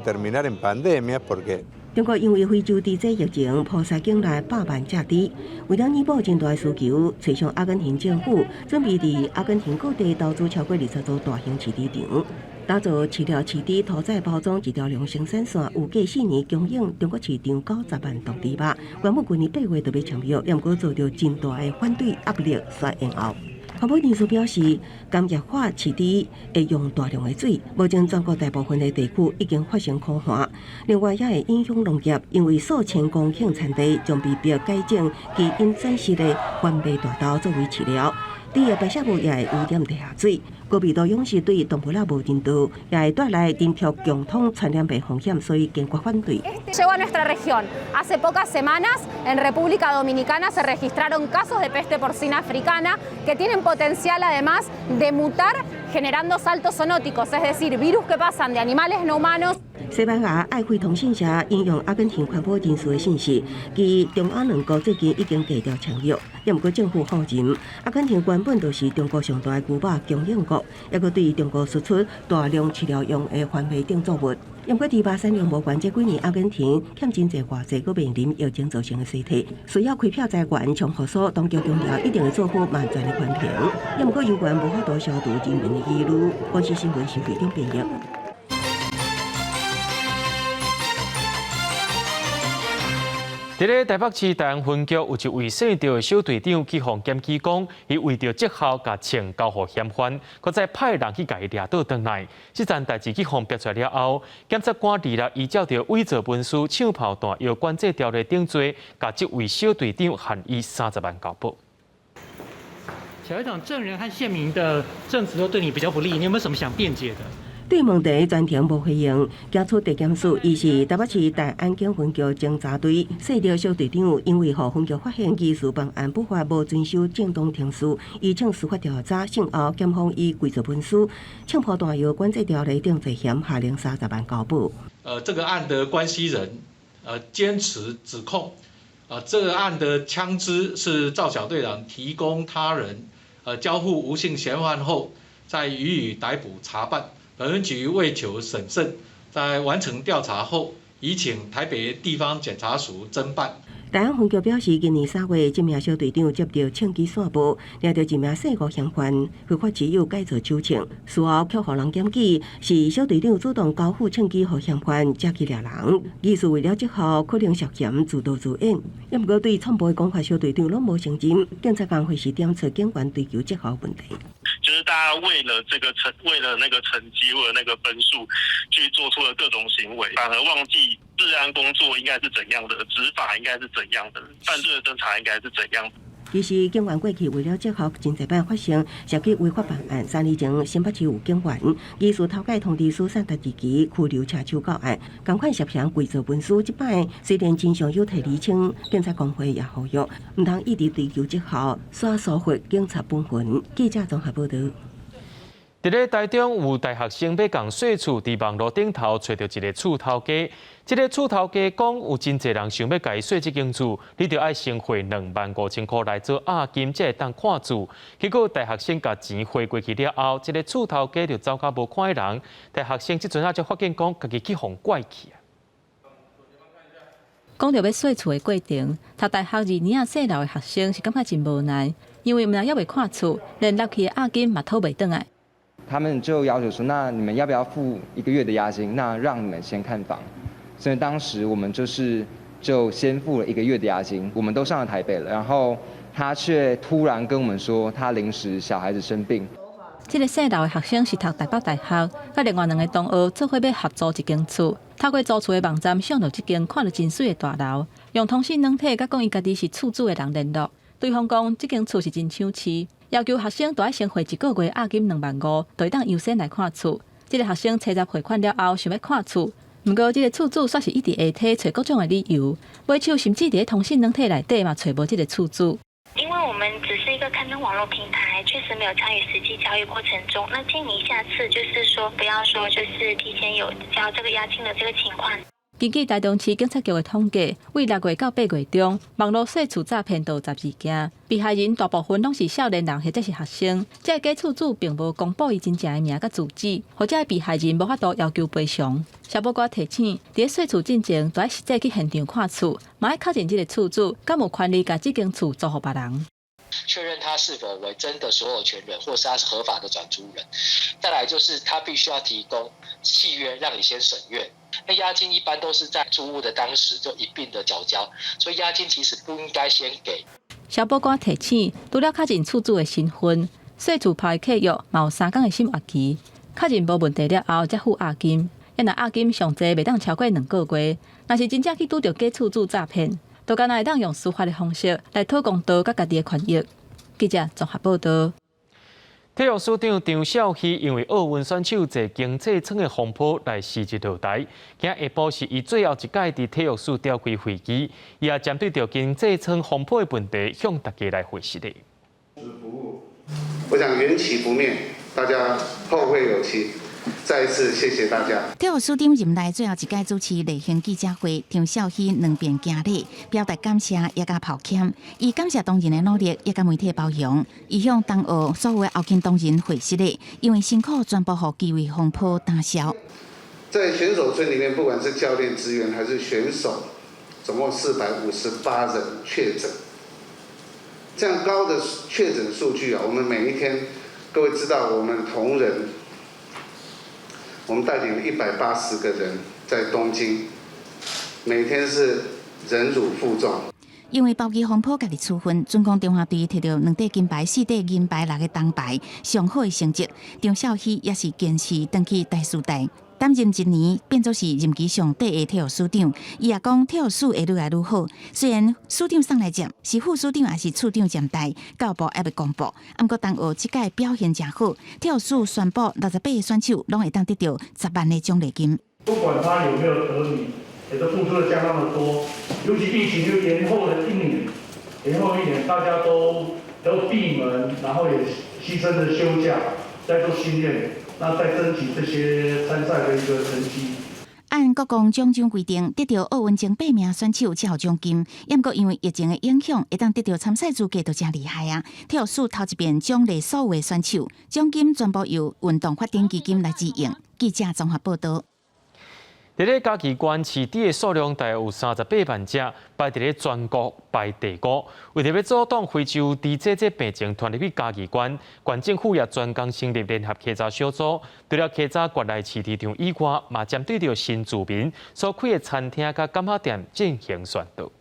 terminar en pandemias porque 中國因為非洲豬瘟疫情，波西境內百萬隻豬，為了彌補真大需求，揣上阿根廷政府準備佇阿根廷各地投資超過20座大型飼豬場，打造飼料飼豬屠宰包裝一條龍生產線，預計4年供應中國市場90萬噸豬肉。原本舊年8月就欲簽約，毋過遭著真大的反對壓力，煞延後。環保人士表示，工業化飼豬會用大量的水，目前全國大部分的地區已經發生苦旱。另外，也會影響農業，因為數千公頃田地將被迫改種基因轉殖的番麥大豆作為飼料。豬的排泄物也會污染地下水，高密度養殖對動物仔無人道，也會帶來人畜共通傳染病風險，所以堅決反對。 Llegó a nuestra región. Hace pocas semanas, en República Dominicana se registraron casos de peste porcina africana que tienen potencial, además de mutar, generando saltos zoonóticos, es decir, virus que pasan de animales no humanos. 西班牙愛輝通訊社引用阿根廷環保人士的信息，其中阿兩國最近已經低調簽約，毋過政府否認。阿根廷原本就是中國上大的牛肉供應國，猶閣對中國輸出大量飼料用的番麥等作物。毋過豬肉產量無懸，這幾年阿根廷欠真濟外債，閣面臨疫情造成的衰退，需要開闢財源，像復甦，當局強調一定會做好萬全的環評。毋過猶原無法度消除人民的疑慮。公視新聞徐慧中編譯。佇咧台北市大安分局有一位姓趙的小隊長去予檢舉講，伊為著績效共槍交予嫌犯，閣再派人去共伊掠倒轉來。這件代誌去予爆出來了後，檢察官二日依照著偽造文書、槍炮彈藥管制條例等罪，共這位小隊長判伊30萬交保。小隊長，證人和縣民的證詞都對你比較不利，你有沒有什麼想辯解的？對問題全程無回應，檢出地檢署，伊是台北市大安警分局偵查隊姓趙小隊長，因為予分局發現疑似辦案不法，無遵守正當程序，依照司法調查，訊後檢方以偽造文書、槍炮彈藥管制條例等罪嫌，下令30萬交保。這個案的關係人，堅持指控，這個案的槍支是趙小隊長提供他人，交付吳姓嫌犯後，再予以逮捕查辦。本局為求審慎，在完成調查後，已請台北地方檢察署偵辦。大安分局表示，今年3月，這名小隊長接到槍支線報，掠著一名姓吳嫌犯，非法持有改造手槍。事後卻予人檢舉，是小隊長主動交付槍支予嫌犯，才去掠人。疑似為了績效，可能涉嫌自導自演。毋過對錯誤的講法，小隊長攏無承認。檢察官會是點出警員追求績效問題。就是大家為了這個成，為了那個成績，為了那個分數，去做出了各種行為，反而忘記治安工作應該是怎樣的，執法應該是怎樣的，犯罪的偵查應該是怎樣。其實警員過去為了績效，真濟擺發生涉及違法辦案。3年前，新北市有警員疑似偷改通知書散達自己拘留車手到案，仝款涉嫌偽造文書。這擺雖然真相有提釐清，警察公會也呼籲，毋通一直追求績效，煞疏忽警察本分。記者綜合報導。佇咧台中有大學生欲共稅厝，佇網路頂頭揣著一个厝頭家。這个厝頭家講有真濟人想欲共伊稅這間厝，你著愛先匯25,000箍來做押金，才會當看厝。結果大學生共錢匯過去了後，這个厝頭家就走甲無看彼人。大學生這陣仔才發現講，家己去予拐去啊。講著欲稅厝的過程，讀大學2年仔細路的學生是感覺真無奈，因為毋但猶未看厝，連納去的押金嘛討袂轉來。他們就要求說：那你們要不要付一個月的押金？那讓你們先看房。所以當時我們就是就先付了一個月的押金，我們都上了台北了。然後他卻突然跟我們說，他臨時小孩子生病。這个細路的學生是讀台北大學，佮另外兩个同學做伙欲合租一間厝。透過租厝的網站上著這間看著真媠的大樓，用通訊軟體佮講伊家己是厝主的人聯絡。對方講這間厝是真搶市。要求學生都愛先匯一個月押金2萬5，就會當優先來看厝。這个學生初十匯款了後，想欲看厝，毋過這个厝主煞是一直下體揣各種的理由，尾手甚至佇通訊軟體內底嘛揣無這个厝主。因為我們只是一個刊登網絡平台，確實沒有參與實際交易過程中。那建議下次就是說，不要說就是提前有交這個押金的這個情況。根據台中市警察局的統計，對6月到8月中，網路洗厝詐騙就12件，被害人大部分攏是少年人或者是學生。這個假厝主並無公布伊真正的名佮住址，予這个被害人無法度要求賠償。消保官提醒，佇咧洗厝進前，著愛實際去現場看厝，嘛愛確認這个厝主敢有權利共這間厝租予別人。確認他是否為真的所有權人，或是他是合法的轉租人。再來就是他必須要提供契約，讓你先審閱。那押金一般都是在租屋的當時就一併的繳交，所以押金其實不應該先給。消保官提醒，除了確認厝主的身份，洗厝拍契約嘛有3工的審核期，確認無問題了後才付押金。啊若押金上濟袂當超過2個月，若是真正去拄著假厝主詐騙，就干焦會當用司法的方式來討公道佮家己的權益。記者綜合報道。體育署長張肇熙因為奧運選手坐經濟艙的風波來辭職落台，今下晡是伊最後一擺佇體育署調開會議，伊也針對著經濟艙風波的問題向大家來回釋的。我想緣起不滅，大家後會有期。再一次謝謝大家。體育署長任內最後一擺主持例行記者會，張肇熙兩遍行禮，表達感謝，也佮抱歉。伊感謝同仁的努力，也佮媒體包容。伊向東奧所有的後勤同仁回釋的，因為辛苦全部予機位風波打消。在選手村裡面，不管是教練、職員還是選手，總共458人確診。這樣高的確診數據啊，我們每一天，各位知道，我們同仁。我們帶領了180個人在東京，每天是忍辱負重。因為包機風波，家己處分，準講中華隊摕著兩塊金牌、四塊銀牌、六个銅牌，上好的成績。張肇熙也是堅持轉去台師大擔任一年，變做是任期上短的體育署長。伊也講體育署會愈來愈好。雖然署長送來接，是副署長抑是處長暫代，教育部猶未公布。毋過東奧這屆表現誠好，體育署宣布68個選手攏會當得著10萬的獎勵金。不管他有沒有得名，也都付出了相當的多。尤其疫情又延後了一年，延後一年，大家都閉門，然後也犧牲了休假，在做訓練。那再爭取這些參賽的一個成績。按國共獎章規定，得著奧運前八名選手才有獎金。毋過因為疫情的影響，會當得著參賽資格就誠厲害啊！體育署頭一遍獎勵所有的選手，獎金全部由運動發展基金來支應。記者綜合報道。佇咧嘉義縣飼豬的數量大約有38萬隻，排佇咧全國排第五。為著欲阻擋非洲豬這這病情傳入去嘉義縣，縣政府也專工成立聯合稽查小組，除了稽查縣內飼豬場以外，嘛針對著新住民所開的餐廳佮柑仔店進行宣導。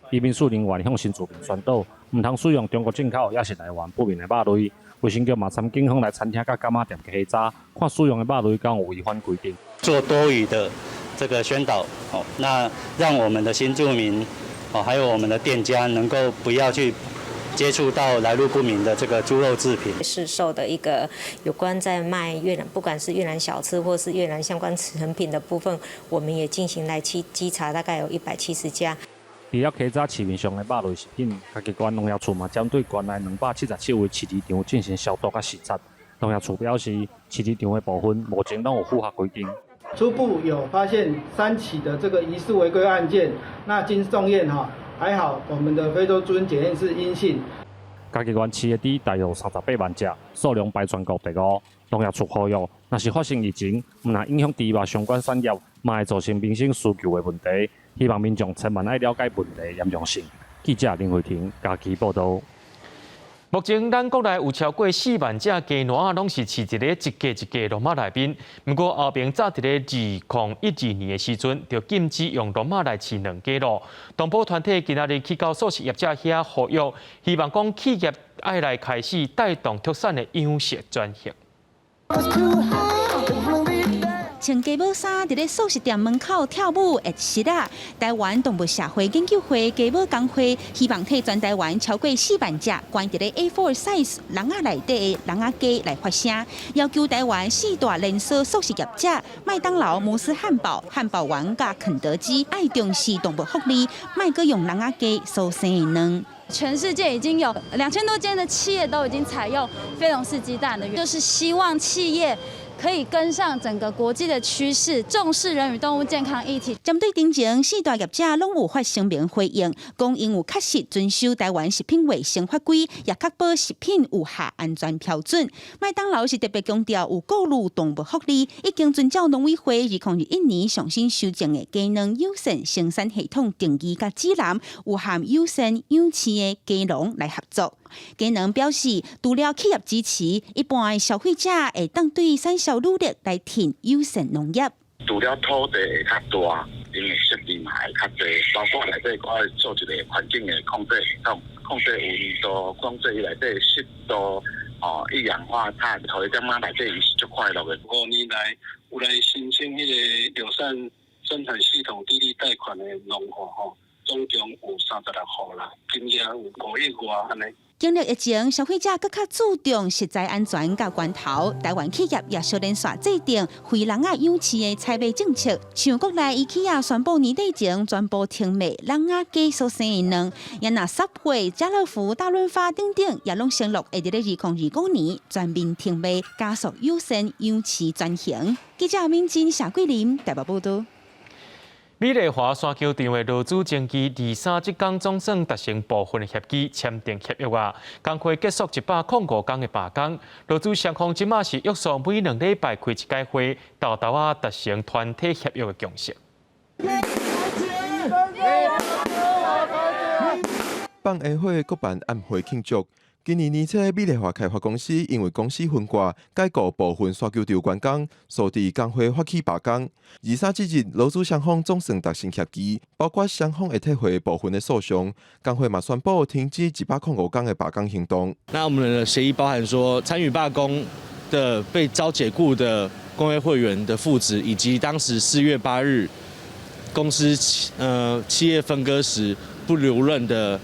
移民署人員向新住民宣導，毋通使用中國進口抑是來源不明的肉類。衛生局嘛參警方來餐廳佮柑仔店稽查，看使用的肉類敢有違反規定。做多語的這個宣導，哦，那讓我們的新住民，哦，還有我們的店家能夠不要去接觸到來路不明的這個豬肉製品。市售的一個有關在賣越南，不管是越南小吃或是越南相關成品的部分，我們也進行來稽稽查，大概有170家。除了稽查市面上的肉類食品，嘉義縣農業處嘛針對縣內277位飼豬場進行消毒佮視察。農業處表示，飼豬場的部分目前攏有符合規定。初步有發現3起的這個疑似違規案件，那經送驗哈，還好，我們的非洲豬瘟檢驗是陰性。嘉義縣飼的豬大約38萬隻，數量排全國第五。農業處呼籲，若是發生疫情，毋但影響豬肉相關產業，嘛會造成民生需求的問題。希望民眾千萬愛了解問題嚴重性。記者林慧婷嘉義報道。目前，咱國內有超過4萬隻雞卵仔，攏是飼佇咧一格一格籠仔內面。毋過後爿早佇咧2012年的時陣，就禁止用籠仔來飼卵雞囉。動保團體今仔日去到素食業者遐呼籲，希望講企業愛來開始帶動畜產的養殖轉型。穿雞母衫佇咧素食店門口跳舞會食啊！台灣動物社會研究會雞母工會希望替全台灣超過4萬隻關佇咧 A4 size 籠仔內底的籠仔雞來發聲，要求台灣四大連鎖速食業者麥當勞、摩斯漢堡、漢堡王佮肯德基愛重視動物福利，莫閣用籠仔雞所生的卵。全世界已經有2000多間的企業都已經採用非籠式雞蛋了，就是希望企業可以跟上整個國際的趨勢，重視人與動物健康議題。針對頂前四大業者攏有發聲明回應，講𪜶有確實遵守台灣食品衛生法規，也確保食品有合安全標準。麥當勞是特別強調有顧慮動物福利，已經遵照農委會2021年上新修正的雞卵友善生產系統定義佮指南，有和友善養飼的雞農來合作。雞農表示，除了企業支持，一般的消費者會當對產銷履歷來挺友善農業。除了土地會較大，𪜶的設備嘛會較濟，包括內底閣愛做一个環境的控制系統，控制溫度，控制伊內底濕度，哦，一氧化碳，予伊感覺內底伊是足快樂的。5年來有來申請彼个友善生產系統低利貸款的農戶吼，總共有36戶啦，金額有5億外按呢。經歷疫情，消費者閣較注重食材安全佮源頭。台灣企業也相連續制定非籠仔養飼的採買政策。像國內 IKEA 宣布年底前全部停賣籠仔雞所生的卵，也若 Subway、家樂福、大潤發等等，也攏承諾會佇咧2025年全面停賣，加速友善養飼轉型。記者敏珍、謝桂林台北報導。美麗華沙球場的勞資爭議，二三這工總算達成部分協議，簽訂協約啊。工會結束105天的罷工，勞資雙方這馬是約束每2禮拜開一擺會，沓沓仔達成團體協約的共識。放煙火，閣辦暗會慶祝。今年年初，美麗華開發公司因為公司分割解雇部分沙球場員工，導致工會發起罷工。二三這日，勞資雙方總算達成協議，包括雙方會退回部分的訴訟，工會嘛宣布停止105天的罷工行動。那我們的協議包含說，參與罷工的被遭解雇的工會會員的復職，以及當時4月8日公司企業分割時不留任的。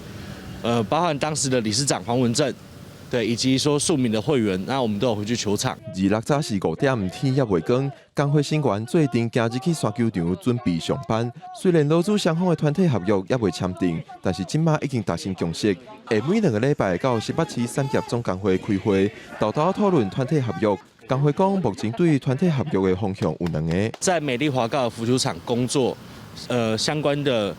包含當時的理事長黃文正，對，以及說數名的會員，那我們都有回去球場。26早時5點，天猶未光，工會成員做陣行入去沙球場準備上班。雖然勞資雙方的團體合約猶未簽訂，但是這馬已經達成共識，會每2個禮拜到新北市產業總工會開會，沓沓討論團體合約。工會講，目前對團體合約的方向有兩個。在美麗華高爾夫球場工作，相關的。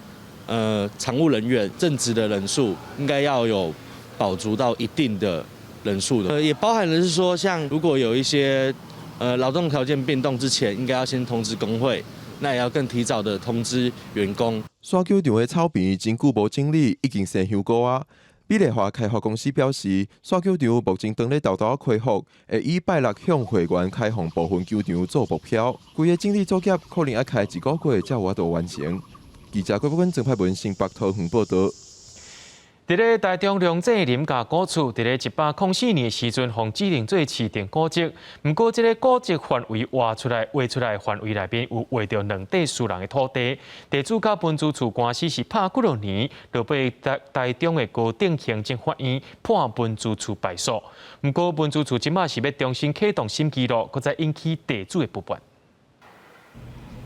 常務人員正職的人數應該要有保足到一定的人數的，也包含的是說，像如果有一些勞動條件變動之前，應該要先通知工會，那也要更提早的通知員工。沙球場的草坪真久無整理，已經生香菇啊。美麗華開發公司表示，沙球場目前當咧沓沓恢復，會以拜六向會員開放部分球場做目標。規个整理作業可能愛開一個月才有法度完成。記者郭國軍、曾派文新北桃園報導。佇咧台中龍井林家古厝，佇咧104年的時陣，予指定做市定古蹟。毋過，這个古蹟範圍挖出來、畫出來範圍內面有劃著兩塊私人的土地。地主佮文資處官司是拍幾落年，就被台台中的高等行政法院判文資處敗訴。毋過，文資處這馬是欲重新啟動審記錄，閣再引起地主的不滿。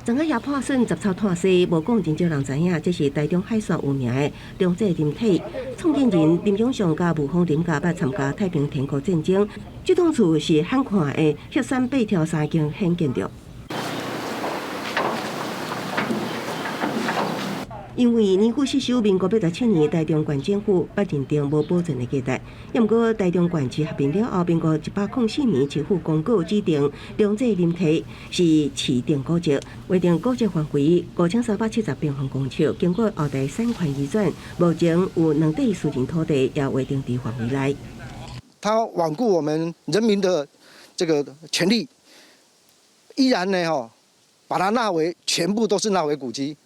庄仔遐破損，雜草拖西，無講真少人知影，這是台中海線有名的龍井林體。創建人林養上佮霧峰林家捌參加太平天國戰爭。這棟厝是罕看的歇山爬挑三間顯建築。因為年久失修，民國87年台中縣政府捌認定無保存的價值。毋過台中縣市合併了後，民國104年市府公告指定龍井林體是市定古蹟，劃定古蹟範圍5370平方公尺。經過後代產權移轉，目前有兩塊私人土地也劃定佇範圍內。他罔顧我們人民的這個權利，依然呢，吼，把它納為全部都是納為古蹟。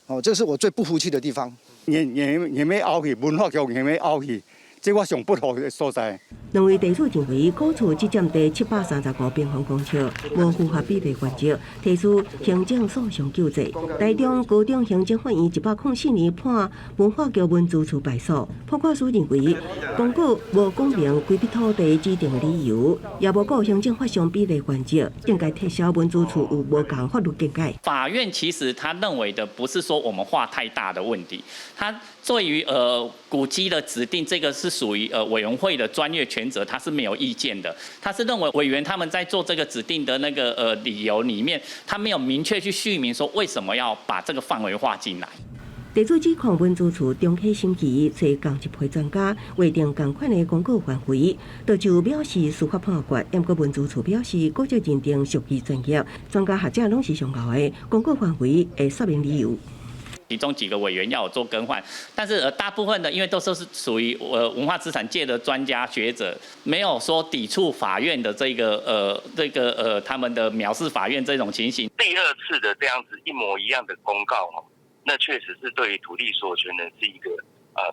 哦，這是我最不服氣的地方。硬硬硬欲拗去，文化局硬欲拗去，這我上不服的所在。兩位地主認為，古厝只佔地735平方公尺，無符合比例原則，提出行政訴訟救濟。台中高等行政法院104年判文化局文資處敗訴。判決書認為，公告無講明規筆土地指定的理由，也無顧行政法上比例原則，應該撤銷文資處有無仝法律見解。法院其實他認為的不是說我們畫太大的問題，他對於古蹟的指定，這個是屬於委員會的專業權原則，他是沒有意見的。他是認為委員他們在做這個指定的那個理由裡面，他沒有明確去敘明說為什麼要把這個範圍劃進來。地主指控文資處重啟審議，揣仝一批專家劃定仝款的公告範圍，就就表示司法判決。毋過文資處表示，古蹟認定屬於專業，專家學者攏是上𠢕的，公告範圍會說明理由。其中幾個委員要有做更換，但是大部分的因為都是屬於文化資產界的專家學者，沒有說抵觸法院的這個他們的藐視法院這種情形。第二次的這樣子一模一樣的公告哦，那確實是對於土地所有權人是一個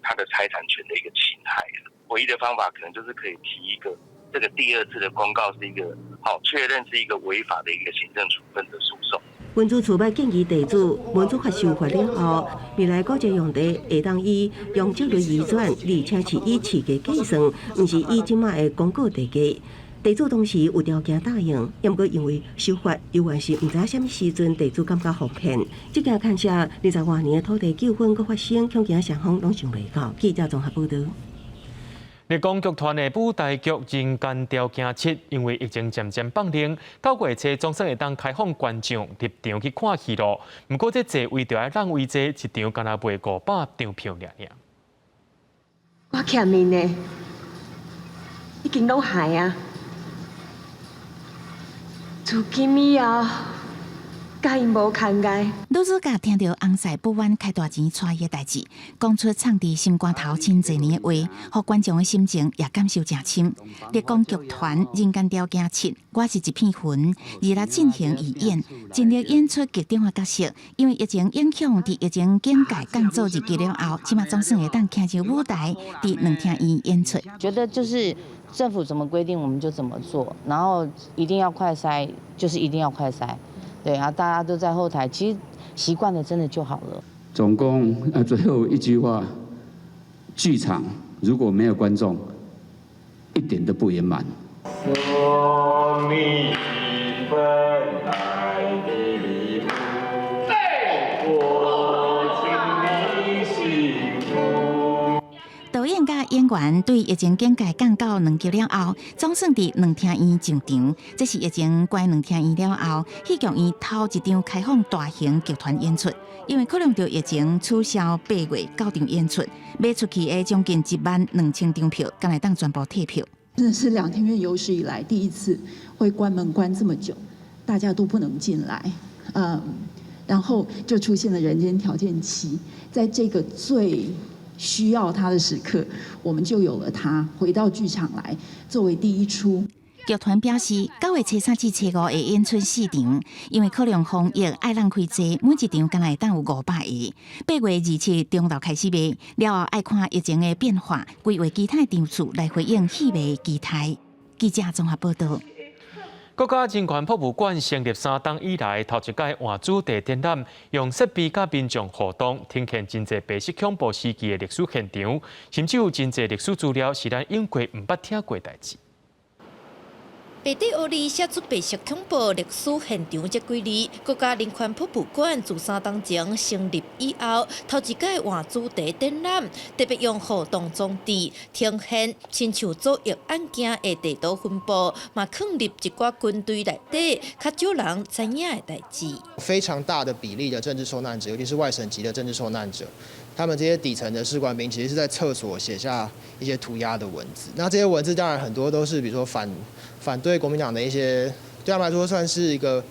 他的財產權的一個侵害。唯一的方法可能就是可以提一個這個第二次的公告是一個好確認是一個違法的一個行政處分的訴訟。文資處欲建議地主，文資法修法了後，未來古蹟用地會當以容積率移轉，而且是以市價計算，毋是以這馬的公告地價。地主當時有條件答應，毋過因為修法猶原是毋知啥物時陣，地主感覺予騙。這件牽涉20外年的土地糾紛閣發生，恐驚雙方攏想袂到。記者綜合報導。立功劇團的舞台劇《人間條件七》，因為疫情漸漸放寬，9月初總算會當開放觀眾入場去看戲囉。毋過這座位著愛讓位坐，一場干焦賣500張票爾爾。我欠𪜶的，已經攏還啊！自今以後，佮𪜶無牽礙。女主角聽著翁婿不彎開大錢娶伊的代誌，講出藏佇心肝頭真濟年的話，予觀眾的心情也感受誠深。立功劇團《人間條件七》，我是一片雲，二六進行預演，盡力演出劇中的角色。因為疫情影響，佇疫情警戒降做二級了後，這馬總算會當徛上舞台，佇兩廳院演出。覺得就是政府怎麼規定，我們就怎麼做，然後一定要快篩，就是一定要快篩。對啊，大家都在後台，其實習慣了真的就好了。總共啊，最後一句話，劇場如果沒有觀眾，一點都不圓滿。送你一份愛的禮物，我祝你幸福。導演佮演員對疫情警戒降到2級了後，總算佇兩廳院上場。這是疫情關兩廳院了後，戲劇院頭一場開放大型劇團演出。因為考量著疫情取消8月9場演出，賣出去的將近1萬2千張票，敢會當全部退票。真的是兩廳院有史以來第一次會關門關這麼久，大家都不能進來，然後就出現了人間條件七，在這個最需要他的時刻，我們就有了他回到劇場來作為第一出。劇團表示，9月初3至初5會演出四場，因為考量防疫愛讓開座，每一場敢若會當有500個。8月27中晝開始賣，了後愛看疫情的變化，規劃其他場次來回應戲迷期待。記者綜合報導。國家人權博物館成立3冬以來，頭一擺換主題展覽，用設備佮民眾互動，呈現真濟白色恐怖時期的歷史現場，甚至有真濟歷史資料是咱猶過毋捌聽過代誌。白底烏字寫出白色恐怖歷史現場這幾字，國家人權博物館自3冬前成立以後，頭一擺換主題展覽，特別用互動裝置呈現，親像左翼眼鏡的地圖分布，嘛囥入一寡軍隊內底較少人知影的代誌。非常大的比例的政治受難者，尤其是外省籍的政治受難者，他們這些底層的士官兵，其實是在廁所寫下一些塗鴉的文字。那這些文字當然很多都是，比如說反對國民黨的一些，對他們來說算是一個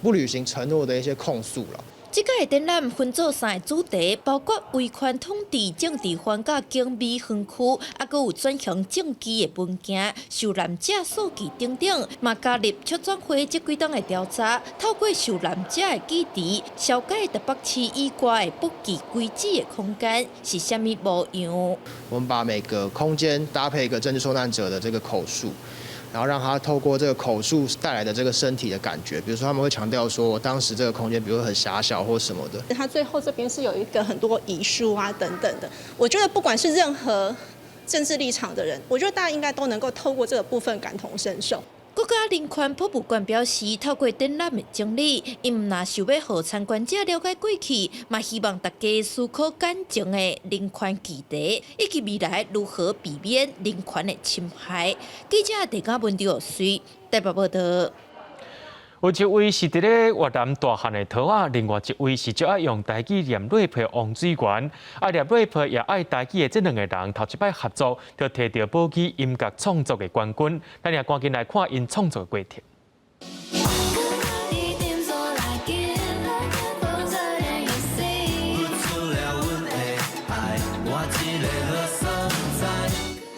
不履行承諾的一些控訴了。這屆展覽分做三個主題，包括威權統治、政治犯佮警美園區，猶閣有轉型正義的文件、受難者數據等等，嘛加入促轉會這幾冬的調查，透過受難者的記憶，消解台北市以外的不計規矩的空間是啥物模樣。我們把每個空間搭配一個政治受難者的這個口述。然後讓他透過這個口述帶來的這個身體的感覺，比如說他們會強調說，當時這個空間，比如說很狹小或什麼的。他最後這邊是有一個很多遺書啊等等的，我覺得不管是任何政治立場的人，我覺得大家應該都能夠透過這個部分感同身受。國家人權博物館表示，透過展覽的整理，𪜶毋但想欲予參觀者了解過去，嘛希望大家思考感情的人權議題，以及未來如何避免人權的侵害。記者鄭嘉文、劉水台北報道。有一位是佇咧越南大漢的桃仔，另外一位是足愛用台語念 rap 的王水源。啊，念 rap 也愛台語的這兩個人，頭一擺合作，就提著母語音樂創作的冠軍。咱也趕緊來看𪜶創作的過程。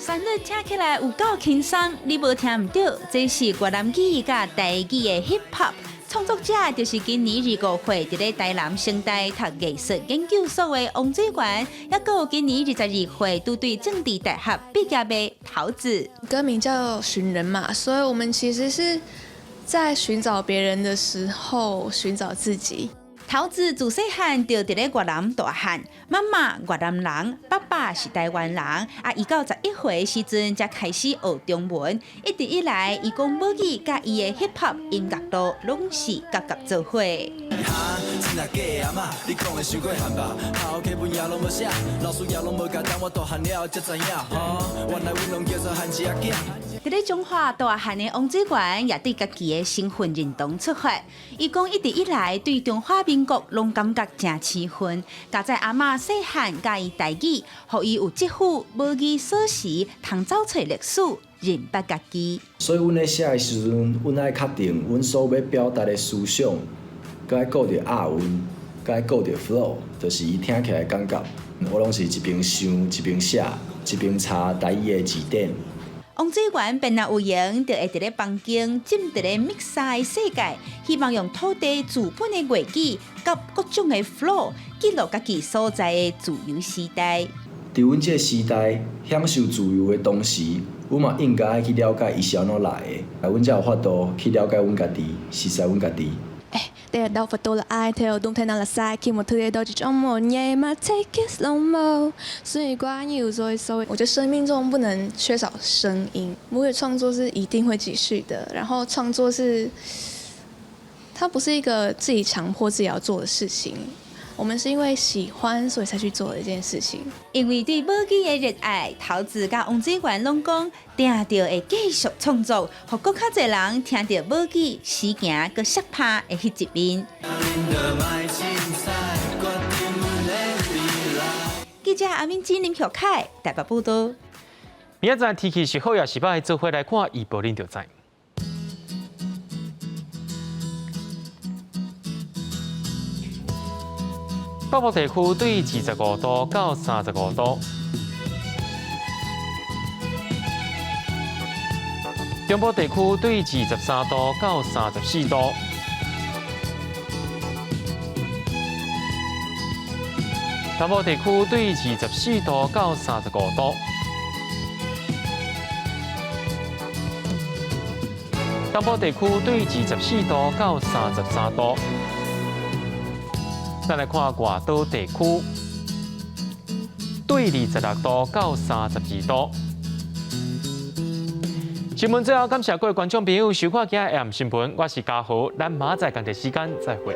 旋律聽起來有夠輕鬆，你無聽毋著，這是越南語佮台語的 hip hop 創作者，就是今年25歲佇咧台南成大讀藝術研究所的王水源，抑閣有今年22歲拄對政治大學畢業的桃子。歌名叫《尋人》嘛，所以我們其實是在尋找別人的時候，尋找自己。桃子自細漢就佇咧越南大漢，媽媽越南人，爸爸是台灣人。啊，伊到11歲時陣才開始學中文。一直以來，伊講母語佮伊的 hip hop 音樂路攏是結合做伙。佇咧彰化大漢的王水源也對家己的身份認同出發。伊講一直以來對中華民國攏感覺誠生份，加載阿嬤細漢教伊台語，予伊有這副母語鎖匙，通走揣歷史，認捌家己。所以，阮咧寫的時陣，阮愛確定阮所欲表達的思想，閣愛顧著押韻，閣愛顧著 flow，就是伊聽起來感覺。我攏是一邊想一邊寫，一邊查台語的字典。王水源便若有閒，就會佇咧房間浸佇咧 mixer 的世界，希望用土地自本的樂器，佮各種的 flow，記錄家己所在的自由時代。佇阮這個時代，享受自由的同時，阮嘛應該愛去了解伊是按怎來的，阮才有法度去了解阮家己，熟悉阮家己。 Take it slow mo。我覺得生命中不能缺少聲音。母語創作是一定會繼續的，然後創作是，它不是一個自己強迫自己要做的事情。我們是因為喜歡，所以才去做的一件事情。因為對母語的熱愛，桃子佮王水源攏講，定著會繼續創作，予閣較濟人聽著母語時行閣摔拍的彼一面。記者阿敏金、林曉凱台北報道。明仔載天氣是好抑是䆀，做伙來看預報，恁就知。北部地區對25度到35度，中部地區對23度到34度，南部地區對24度到35度，東部地區對24度到33度。咱來看外島地區，對26度到32度。新聞最後感謝各位觀眾朋友收看今日的新聞，我是嘉豪，咱明仔載仝個時間再會。